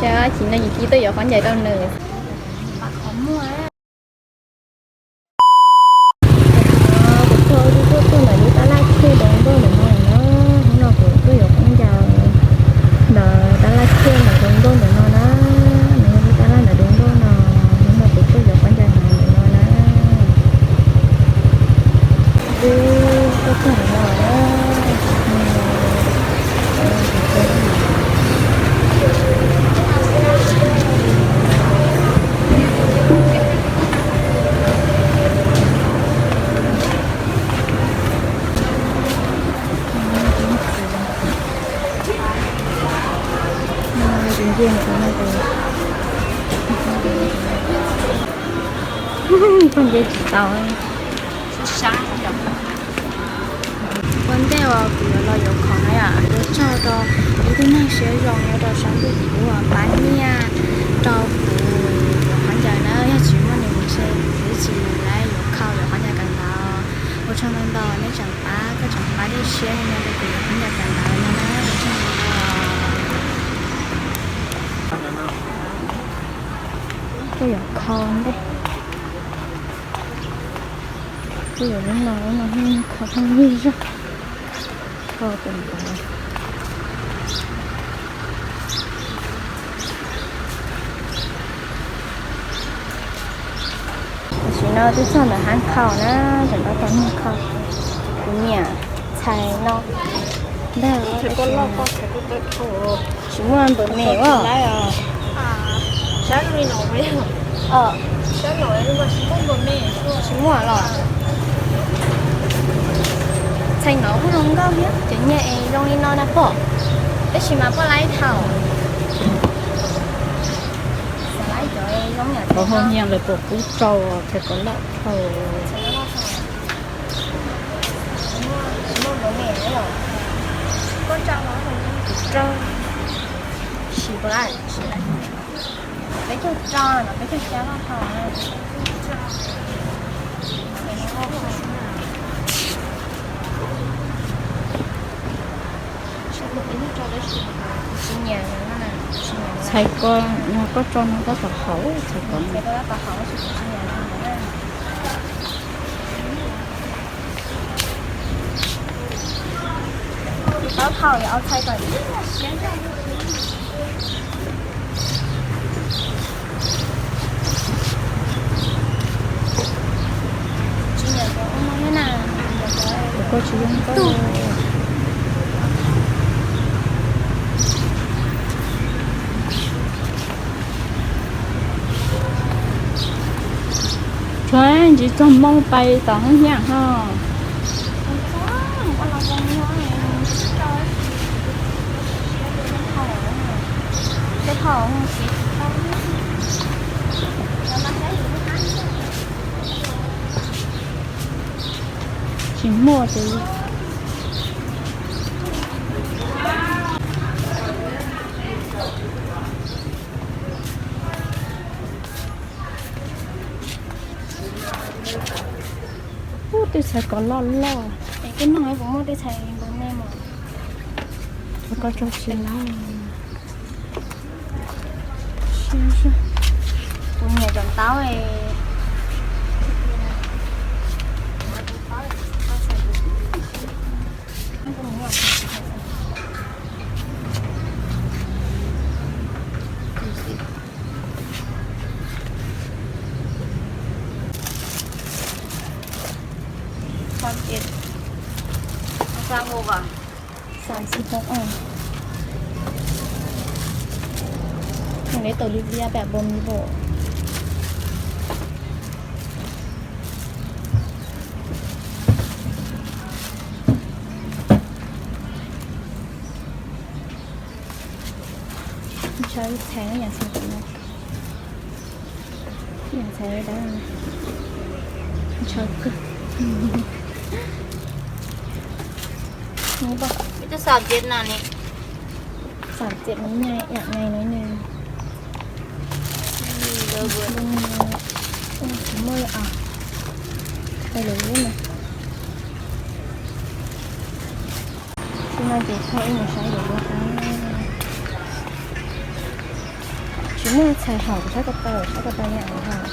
Chim no yus cia tuaj yuav qhov ncauj rau nws. Kuv tuaj tuaj tuaj ntawm lub tab laj thiaj zoo nkauj ntawm no na. Hnub no kuv tuaj yuav qhov ncauj ntawm tab laj thiaj ntawm zoo nkauj ntawm no na. Nws yog lub tab laj ntawm zoo nkauj no. Hnub no kuv tuaj yuav qhov ncauj ntawm no na. Wb tuaj txog no na. Poj ntej uas kuv yuav los yuav khoom na yom, ua tsaug rau ib tug neeg siab zoo nyob rau sab ntuj uas pab nyiaj rau kuv yuav qhov ncauj na. Yog tsis muaj nws ntshe kuv twb tsis laib yuav khau yuav qhov ncauj kawm ntawv. Ua tsaug ntau ntau nej tseem pab, koj tseem pab dej siab nyob rau kuv yuav qhov ncauj kawm ntawv no na. Ua tsaug ntau ntau. Koj yuav khau ntej. Kuj yuav lub no, lub no yeej khau pheej yig zog, khau tus ntawd. Tam sim no twb txog ntawm hab khau na, tseem tab tom nug khau. Kuv niam txhais no ntag. Tsis muaj npawg me os. Tsis muaj los. Txhais no kuj zoo nkauj thiab, cov nyiaj es zoo li no na pom, tab sis mas poj laib thaum xav laib cov zoo yam Qhov hauv no. Nyiaj lawv puas kub rau txhais ko loj dhau. Peb caug tso no, peb caug xya loj dhau. Txhais ko, koj tso no tab tom hauv, txhais ko no. Tsis paub thaum yuav ua txhais kom ib siab ntag. Tsis nyiam cov ua no thiab na, nyiam cov Koj tsis zoo nkauj. Tshuav ntsis txog moo pais tom hoob hiam ho. Tsis muaj ces Ub, tej txhais ko loj loj. Es koj nug puas muaj tej txhais npawg me mas. Koj tso tsis lab. Kuv nyiam cov ntaub. Xas peb, xas hop, xas xis hop. Nws tau li liab pem bom bom. Ntshaw txhais no, yam txhais no, yam txhais da, ntshaw kawg. Xas peb no ne, xas peb no nyai yam nyai no ne. Tsis muaj os, thaij lawv lub no. Tsis no ces thaij ib mus saib lawv lub no. Kuv muaj txhais hauv, kuv saib ko taw, saib ko taw nyiam hauv.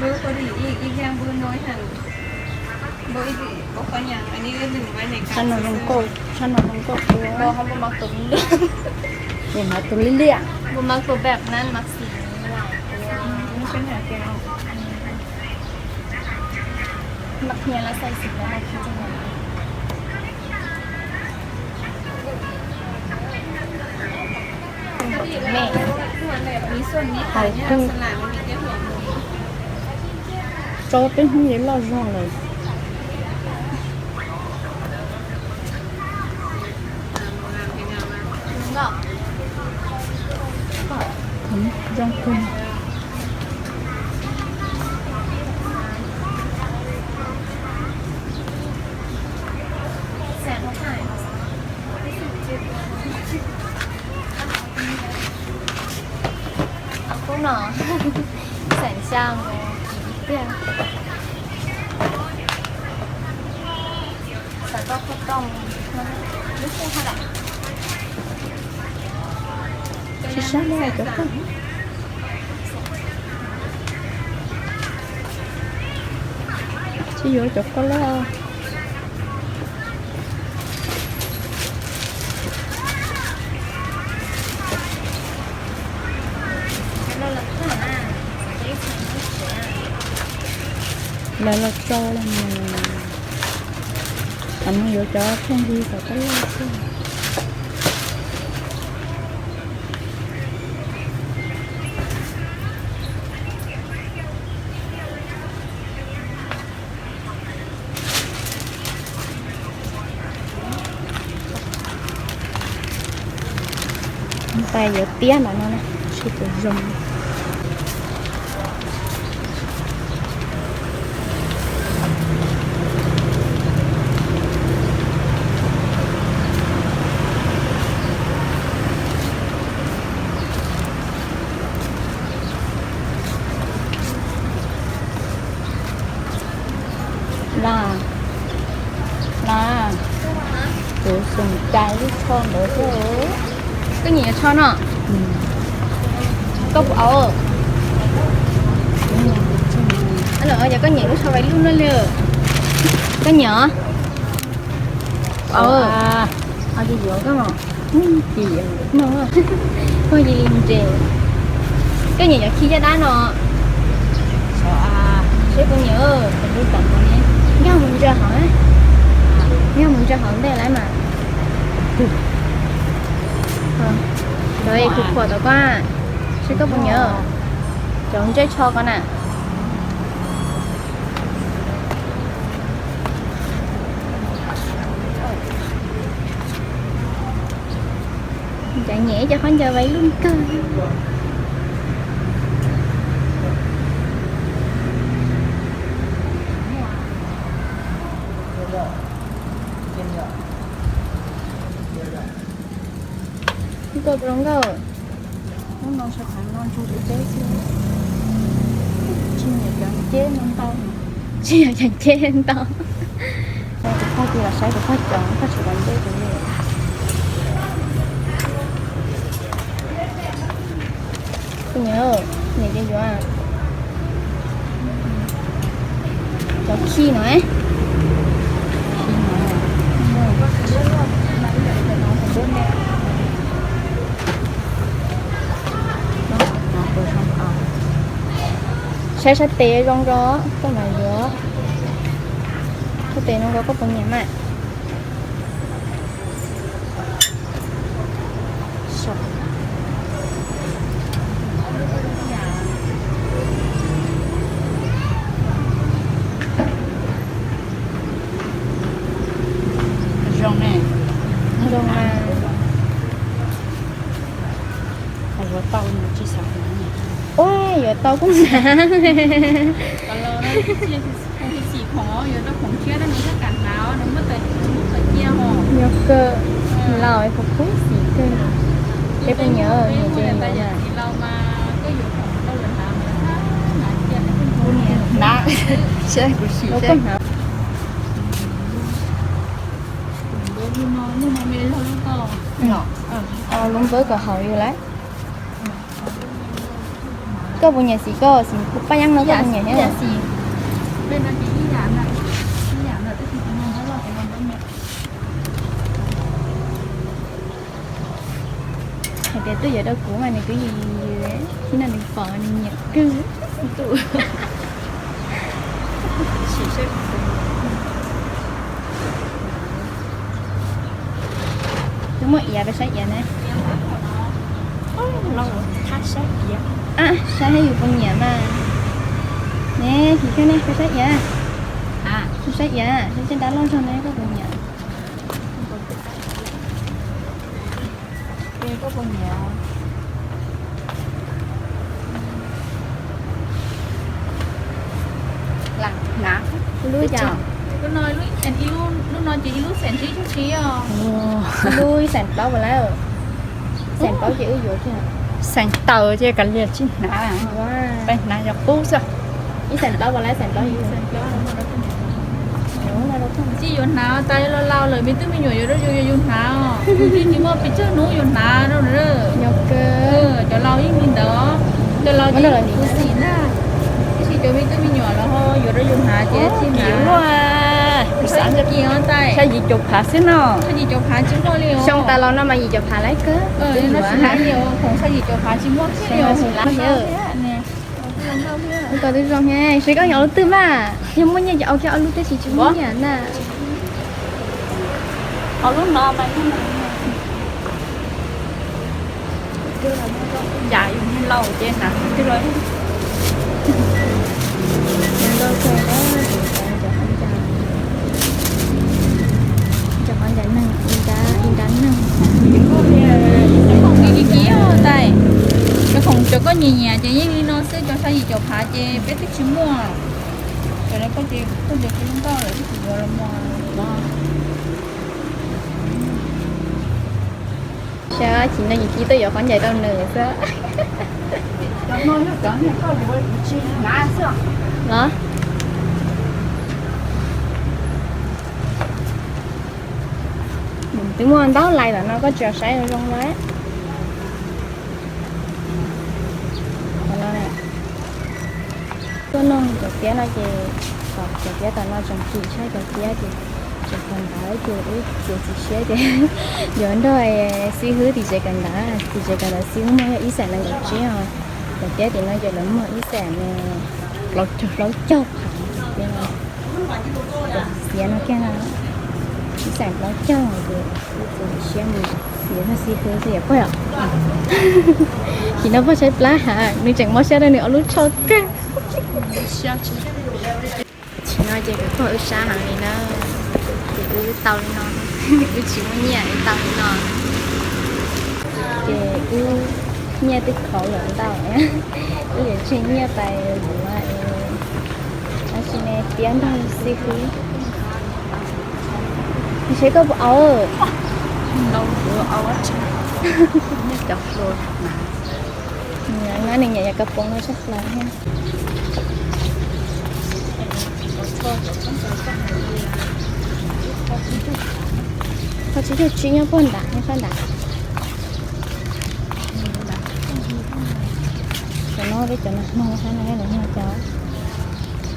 Lub ko dim ib yam npua no heev. Npua ib, npua qhov nyam, ib lwm npua ne ka. Sab no zoo nkauj, sab no zoo nkauj dua. Npua hab npua mas tus liab liab. Npua mas tus liab liab. Npua mas tusแบบนั้น มักสีนี้ ว่ะ ไม่ใช่หาแกว มักเฮียแล้วใส่สีแล้วมาคิดจังเลย Hauv kub, tso peb hnub yeej loj zog lawm. Zoo kawg. Kub no, xeem xya mus kis tiag. Xav tau qhov rooj, lub xyoo haj dam. Tsis sab li cov koj. Tsis yuav cov koj loj. Lawv los tsau los mus. Qhov no yuav cov pheej li kom koj loj xwb. Tais yuav tiab ntawm no na, sib tw zoo. Los, los, kuv xyoo cai lub tsho ntawd xwb. Koj nyiam yuav tsho no? Koj puas au? Yog koj nyiam lub tsho vais lub no li, koj nyiam? Au, yuav koj. Koj cia li ntses. Koj nyiam yuav khi caj dab no? Seb puas nyiam, kuv tam mus ne. Yog mus ntsia hauv, yog mus ntsia hauv ntej lawm mas. Kuv khuam tom koj, seb koj puas nyiam. Cov ntsej tsho ko na. Cas nyiam ib co khaub ncaws vais lub kawg. Nkauj los nkauj. Hnub no sawv daws no ntsuag tsev xwb. Tsis nyiam cov nceb no ntau. Tsis nyiam cov nceb ntau. Tus pog ces los saib tus pog cov, pog tsis cov nceb tus li. Kuv nyiam, nyiam ces yuav. Cov khi no. Saib sab tes zoo zoo koj mam yuav. Sab tes zoo zoo koj puas nyiam mas. Zoo ne. Zoo mas. Yuav tau tsis xav. Ua, yuav tau kuj xav. Yog kawg, laus es khuv xim kawg. Peb poj niam, niam ces hnav, saib kuv sim seb. Lub npawb kom haum yus lawm. Koj puas nyiam xim, koj xim paj yeeb no koj puas nyiam thiab? Hais tias twb yuav rau kuv mas nws kuj yws yws, ib no nws pom nws nyiam kawg. Twb muaj iav, peb saib iav na. Saib thiab yus puas nyiam mas. Ne, Kim Kheej ne, peb saib iav. Saib iav, saib caj dab loj zog ne, koj puas nyiam? Lub yam, lub no ces ib lub xees tsib caug tsib os. Lub ib xees plaub puas lawm? Xees plaub ces wb yuav thiab. Xees tawm ces kav liam tsis hnav, peb hnav yog qub xwb. Ib xees plaub puas lawm, xees plaub. Tsis yuav hnav tas, laus laus lawm me tub me nyuam yuav rau yus, yus hnav os. Tsis muaj pes tsawg hnub yus hnav rau. Yog kawg. Cov laus yeej li ntawd, cov laus yeej khuv xim na. Tab sis cov me tub me nyuam los ho yuav rau yus hnav ces tsis hnav. Kuv xav, kuv xav yim caum phav xwb no. Yim caum phav tsis muaj li os. Xyoo tas los no mas yim caum phav lawm kawg. Khoom yim caum phav tsis muaj li os. Koj twb zoo thiab, seb koj nyiam lub twg mas. Yog muaj nyiaj ces au kiag ob lub, tab sis tsis muaj nyiaj na. Ob lub no mas yus niag laus ces hnav twg los. Cov khoom nyiam nyiam, cov khoom kib kib tais, cov khoom cov koj nyiam nyiam ces yeej li no xwb, cov xya yim caum phav ces peb twb tsis muaj. Cov no koj ces koj cov tsis zoo nkauj lawm, twb tsis yuav los mas. Saib, chim no yus cia tuaj yuav qhov ncaim rau nws xwb. Los, twb muaj ntau lais tam no, koj tsis saib zoo lawm. Tuaj noj cov tiab no ces, cov tiab tam no tseem kim, saib cov tiab ces tseem kawm ntawv ces wb txiav txim siab ces yuav nrog xib hwb tim tsev kawm ntawv. Tim tsev kawm ntawv xib hwb muaj yog ib xees nees nkaum tsib os. Cov tiab tim no ces lawv muag ib xees plaub caug phav. Xiav no kiag no, ib xees plaub caug ces wb txiav txim siab mus xiav nrog xib hwb xwb yom Paj yom. Chim no Paj tshaib plab heev, nws tseem mob siab rau nws ob lub tsho kawg. Chim no ces kuv pog wb sab heev li na, ces wb tau li no, wb tsis muaj nyiaj wb tau li no. Ces wb nyiaj twb khauv lawm ntau, wb yuav tseg nyiaj pais yuav, tab sis ne tiab nrog xib hwb. Seb koj puas au. Nyob nws nyiam yog kab poos no tshaj plaws thiab. Qhov tsis caug tsib nyob puag nram, nyob sab nram. Cov no peb cov no hmog sab no, lawv hmog cov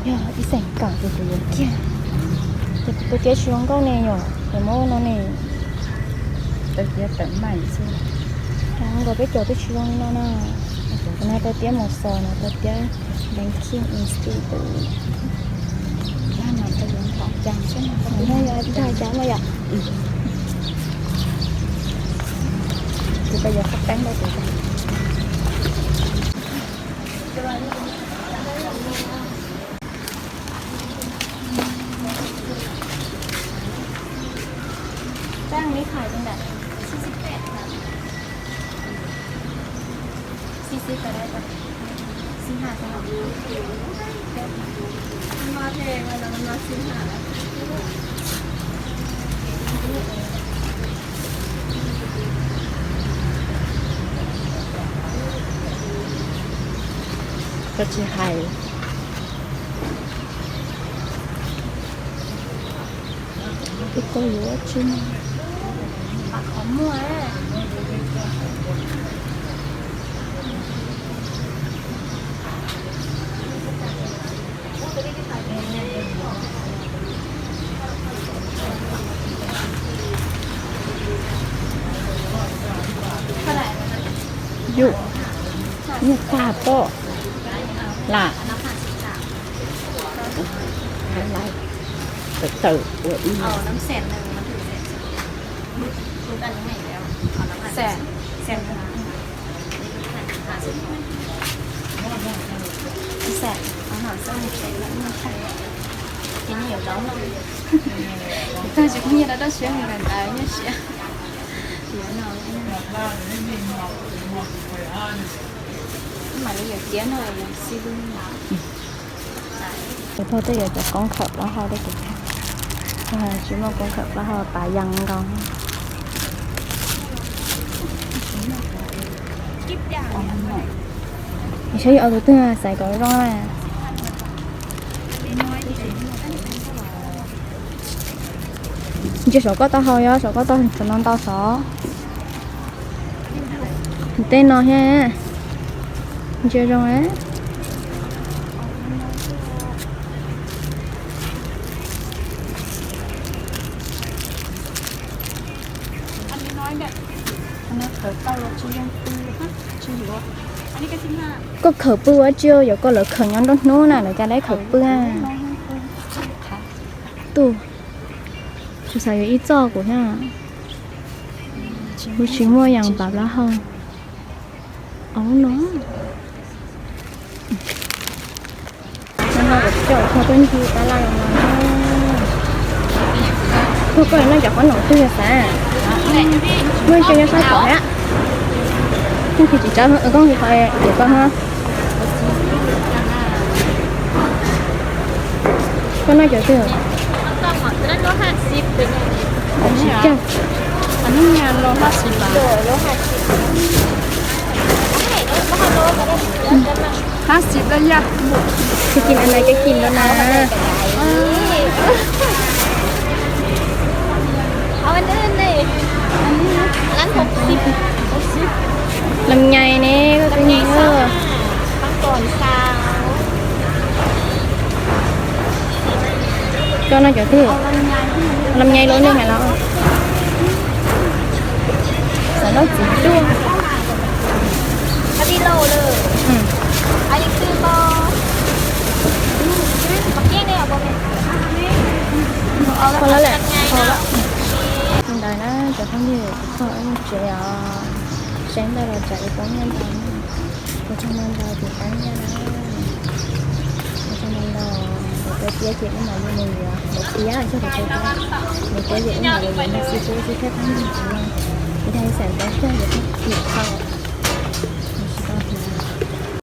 yog ib xeem kaum ces kuv yuav kiag. Ces kuv tus tiab tsis zoo nkauj ne yom, ces muab no ne. Tau tiab tawm mais xwb. Nkawd peb cov twb tsis zoo li no na. Cov no tau tiab mus xos no, tau tiab Banking Institute. Dag no tau yuav nthos cas xwb no, dag cas no yom. Kuv tau yuav qhov teeb rau kuv. Xib xib, xib xib, xib xib. Koj tsis hais. Tus ko yuav tsis muaj. Yus, nyiaj tag pob lam tawm tawm ua ib. Tsis muaj nyiaj dab tsi, nyiaj siav. Mam li yuav tiav no xij. Kuv thauj tej yuav cov koob khawm plaub hau tej kuv thauj. Tsis muaj koob khawm plaub hau tas yas nkaus. Saib yog ob tug twg xaiv kom zoo na. Ntsia saum koj taub hau, yog saum koj taub hau no ntau sav. Tej no thiab, ntsia zoo. Koj khawm pw ua tsi, yuav kom lawv khawm nyob nruab hnub na, lawv cas lawv khawm pw. Tus, tsis xav yuav ib txoj kuv thiab. Kuv tsis muaj yas npav plaub hau. Au no. Coj tuaj ncig tab laj los mas. Koj, koj noj cov qhob noom twg xav? Muaj ib co nyob sab tod thiab. Koj kis tsis tsawg, koj kis qhov tim koj no. Koj noj cov twg? Hab xis lawm yog. Koj kis no na, koj kis no na. Lam nyais ne, koj twb nyiam. Koj noj cov twg? Lam nyais los nej hais los. Xav noj txiv duaj. Koj lawm lawm. Ntawd na cov phooj ywg, kuv txog wb tsev os. Saib ntawd los tsam ib pob nyiaj ntau. Ua tsaug ntau ntau tus pab nyiaj na. Ua tsaug ntau ntau, ntawm peb tiab ces wb mam li mus yuav ntawm tiab, txog ntawm peb tiab, ntawm tiab ces wb mam li yuav nyiaj xwb xwb thiab pab nyiaj tsis no. Ib thaj xeem peb cog yuav tim tau.